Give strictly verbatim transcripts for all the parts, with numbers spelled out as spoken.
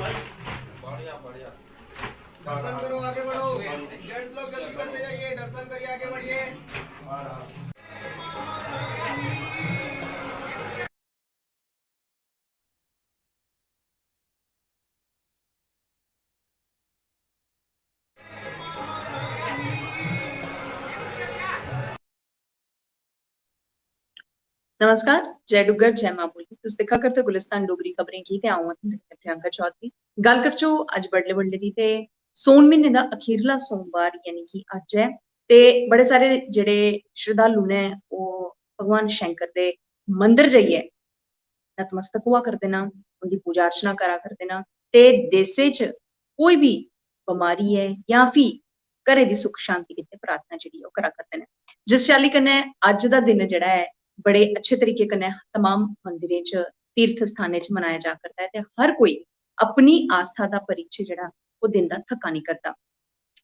दर्शन करो, आगे बढ़ो। जेंट्स लोग जल्दी करते जाइए, दर्शन करिए, आगे बढ़िए। नमस्कार, जय डुग्गर, जय मां बोली। तुस दिक्खा करदे गुलिस्तान डोगरी खबरें गी ते अ'ऊं आं तुं'दे कन्नै प्रियंका चौधरी। गल्ल करचो अज्ज बडले बडले दी, ते सौन म्हीने दा अखीरला सोमवार यानी कि अज्ज ऐ, ते बड़े सारे जेह्ड़े श्रद्धालु न ओह् भगवान शंकर दे मंदर जाइयै नतमस्तक होआ करदे न, उं'दी पूजा अर्चना करा करदे न, ते देसै च कोई बी बमारी ऐ जां फ्ही घरै दी सुख शांति गित्तै प्रार्थना जेह्ड़ी ऐ ओह् करा करदे न। जिस चाल्ली कन्नै अज्ज दा दिन जेह्ड़ा ऐ बड़े अच्छे तरीके कन्नै तमाम मंदिरें च, तीर्थ स्थानें च मनाया जा करदा ऐ, ते हर कोई अपनी आस्था दा परिचय जेह्ड़ा ओह् दिन दा थक्का निं करदा।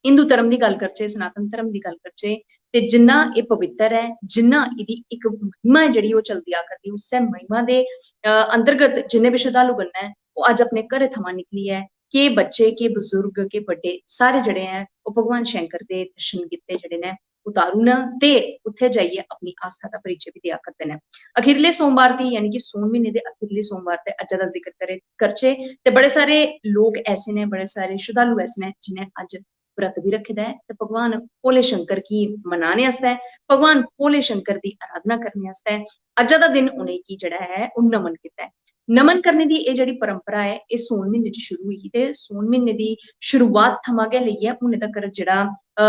हिंदू धर्म दी गल्ल करचै, सनातन धर्म दी गल्ल करचै, ते जिन्ना एह् पवित्र ऐ, जिन्ना एह्दी इक महिमा ऐ जेह्ड़ी ओह् चलदी आ करदी, उस्सै महिमा दे, अ, अंतर्गत जिन्ने बी श्रद्धालु गण न, ओह् अज्ज अपने घरै थमां निकलियै, केह् बच्चे, केह् बजुर्ग, केह् बड्डे, सारे जेह्ड़े ऐ, ओह् भगवान शंकर दे दर्शन गित्तै जेह्ड़े न, उतारू न, ते उत्थै जाइयै अपनी आस्था दा परिचय बी देआ करदे न। अखीरले सोमवार दी, यानी कि सौन म्हीने दे अखीरले सोमवार ते अज्जै दा जिक्र करे, करचै, ते बड़े सारे लोक ऐसे न, बड़े सारे श्रद्धालु ऐसे न, जिनें अज्ज व्रत बी रक्खे दा ऐ ते भगवान भोले शंकर गी मनाने आस्तै, भगवान भोले शंकर दी आराधना करने आस्तै अज्जा दा दिन उ'नेंगी जेह्ड़ा ऐ ओह् नमन कीता ऐ। नमन करने दी एह् जेह्ड़ी परंपरा ऐ, एह् सौन म्हीने च शुरू होई ही ते सौन म्हीने दी शुरुआत थमां गै लेइयै हुनै तक्कर जेह्ड़ा, अ,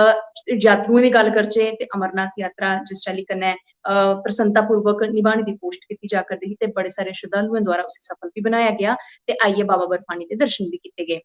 यात्रुएं दी गल्ल करचै ते अमरनाथ यात्रा जिस चाल्ली कन्नै, अ, प्रसन्नतापूर्वक निभाने दी कोशट कीती जा करदी ही ते बड़े सारे श्रद्धालुएं द्वारा उसी सफल बी बनाया गेआ ते आइयै बाबा बर्फानी दे दर्शन बी कीते गे।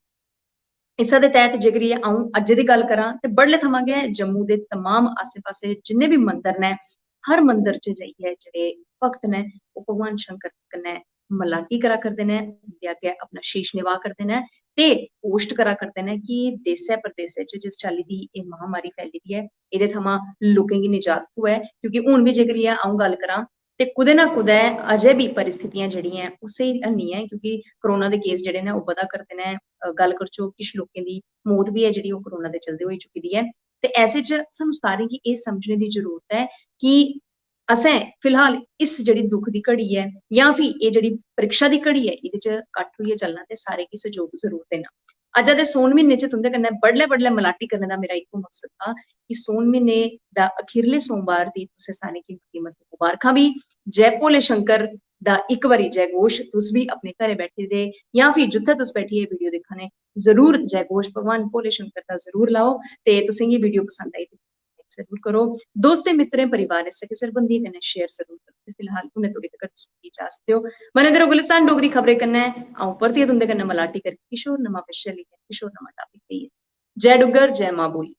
इस्सै दे तैह्त जेकर एह् अ'ऊं अज्जै दी गल्ल करां ते बडलै थमां गै जम्मू दे तमाम आस्सै-पास्सै जिन्ने बी मंदर न, हर मंदर च जाइयै जेह्ड़े भक्त न, ओह् भगवान शंकर कन्नै मलाटी करा करदे न, उं'दे अग्गै अपना शीश नवाऽ करदे न ते कोशट करा करदे न कि देसै परदेसै च जिस चाल्ली दी एह् महामारी फैली दी ऐ, एह्दे थमां लोकें गी निजात थ्होऐ। क्योंकि हून बी जेकर एह् अ'ऊं गल्ल करां ते कुतै ना कुतै अजें बी परिस्थितियां जेह्ड़ियां ऐ, ओह् स्हेई हैन्नी ऐ, क्योंकि कोरोना दे केस जेह्ड़े न, ओह् बधा करदे न। अ, गल्ल करचै, किश लोकें दी मौत बी ऐ जेह्ड़ी ओह् कोरोना दे चलदे होई चुकी दी ऐ। ते ऐसे च सानूं सारें गी एह् समझने दी जरूरत ऐ कि असें फिलहाल इस जेह्ड़ी दुख दी घड़ी ऐ जां फ्ही एह् जेह्ड़ी परीक्षा दी घड़ी ऐ, एह्दे च कट्ठ होइयै चलना ते सारें गी सैह्योग जरूर देना। अज्जा दे सौन म्हीने च तुं'दे कन्नै बडलै-बडलै मलाटी करने दा मेरा इक्को मकसद हा कि सौन म्हीने दा अखीरले सोमवार दी तुसें सारें गी मती-मती मुबारखां बी। जय भोले शंकर दा इक बारी जय घोश तुस बी अपने घरै बैठे दे जां फ्ही जित्थै तुस बैठियै video दिक्खा ने, जरूर जय घोश भगवान भोले शंकर दा जरूर लाओ। ते तुसेंगी video पसंद आई ते like जरूर करो, दोस्तें, मित्तरें, परिवार, सगे सरबंधियें कन्नै share जरूर करो। ते फिलहाल हुनै थोड़ी तगर तुस मिगी इजाजत देओ। बने दे र'वो गुलिस्तान डोगरी खबरें कन्नै। अ'ऊं परतियै तुं'दे कन्नै मलाटी करगी किश होर नमां विशे लेइयै, किश होर नमां topic लेइयै। जय डुग्गर, जय मां बोली।